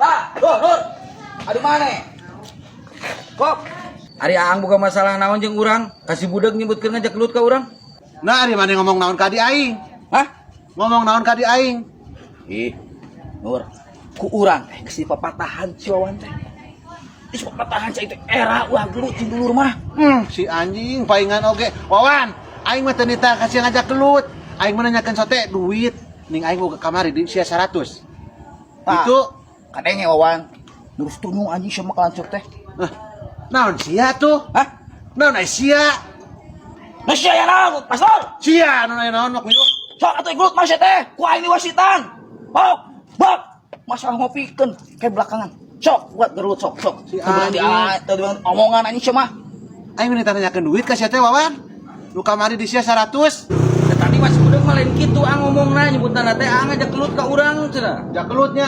Tah, Nur, Nur. Adi mana? Kop. Ari Aang boga masalah naon jeung urang? Ka si budak nyebutkeun ngajak gelut ka urang. Nah, ari maneh ngomong naon ka di aing? Hah? Ngomong naon ka di aing? Ih, Nur, ku urang teh geus dipapatahan si Wawan teh. Geus papatahan cai teh era ulah gelut jeung dulur mah. Si anjing paingan oge. Wawan, aing mah teu nita kasih ngajak gelut. Aing mah nanyakeun sote duit. Ning aing boga kamari di sia 100. Tah. Itu Kadenge Wawan. Nurus tunung anjing sama kalancur teh. Eh, naon sia tuh? Hah? Naon ai sia? Nah sia ya naon, Mas Nur? Sia naon aya naon mah kuyuk. Sok atuh gelut mah sia teh, ku aing diwasitan. Bok, bok. Masalah ngopikeun kayak belakangan. Sok buat gelut sok sok. Si Teu beunang di anjing. Teu beunang omongan anjing sia mah. Aing mah nanyakeun duit ka sia teh, Wawan. Nu kamari di sia 100. Tadi mah si budak mah lain kitu Ang ngomongna, nyebutna teh Aang ngajak gelut ka urang cenah. Jak gelutnya.